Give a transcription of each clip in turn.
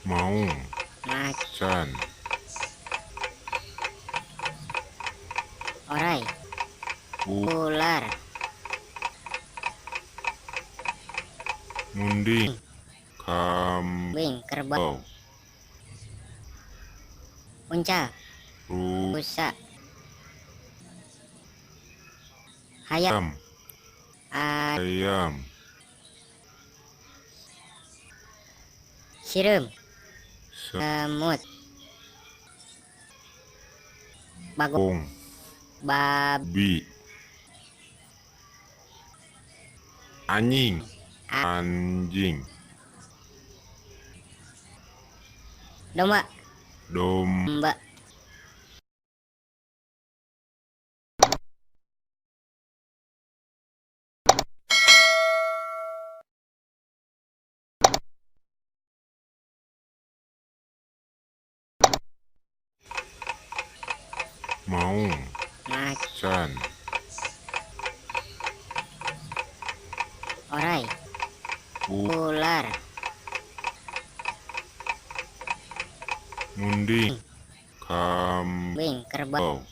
Maung, Macan, can, orai, ular, munding, kambing, kerbau, kambau, unca, rusa, hayam, ayam, sireum, semut, bagong, babi, anjing, anjing, domba, domba. Maung, Macan, can, orai, ular, munding, kambing, kerbau, kambau,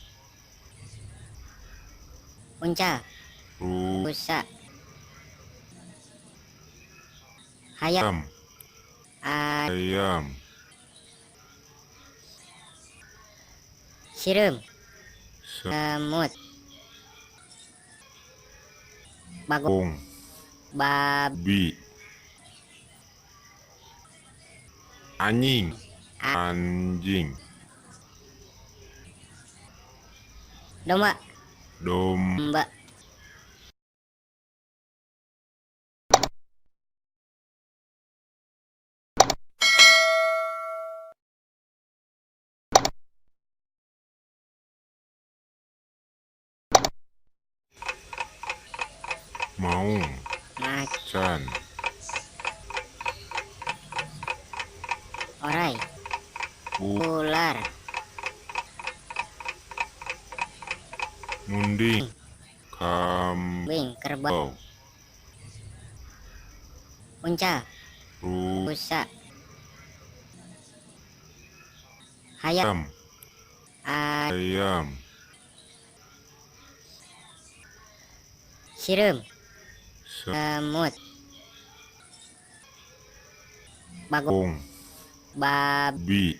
unca, rusa, hayam, ayam, sireum, semut, bagong, babi, anjing, anjing, domba, domba. Maung, Macan, can, orai, ular, munding, kambing, kerbau, kambau, unca, rusa, hayam, ayam, sireum, semut, bagong, babi,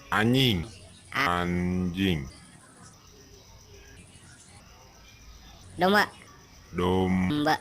anjing, anjing, domba, domba.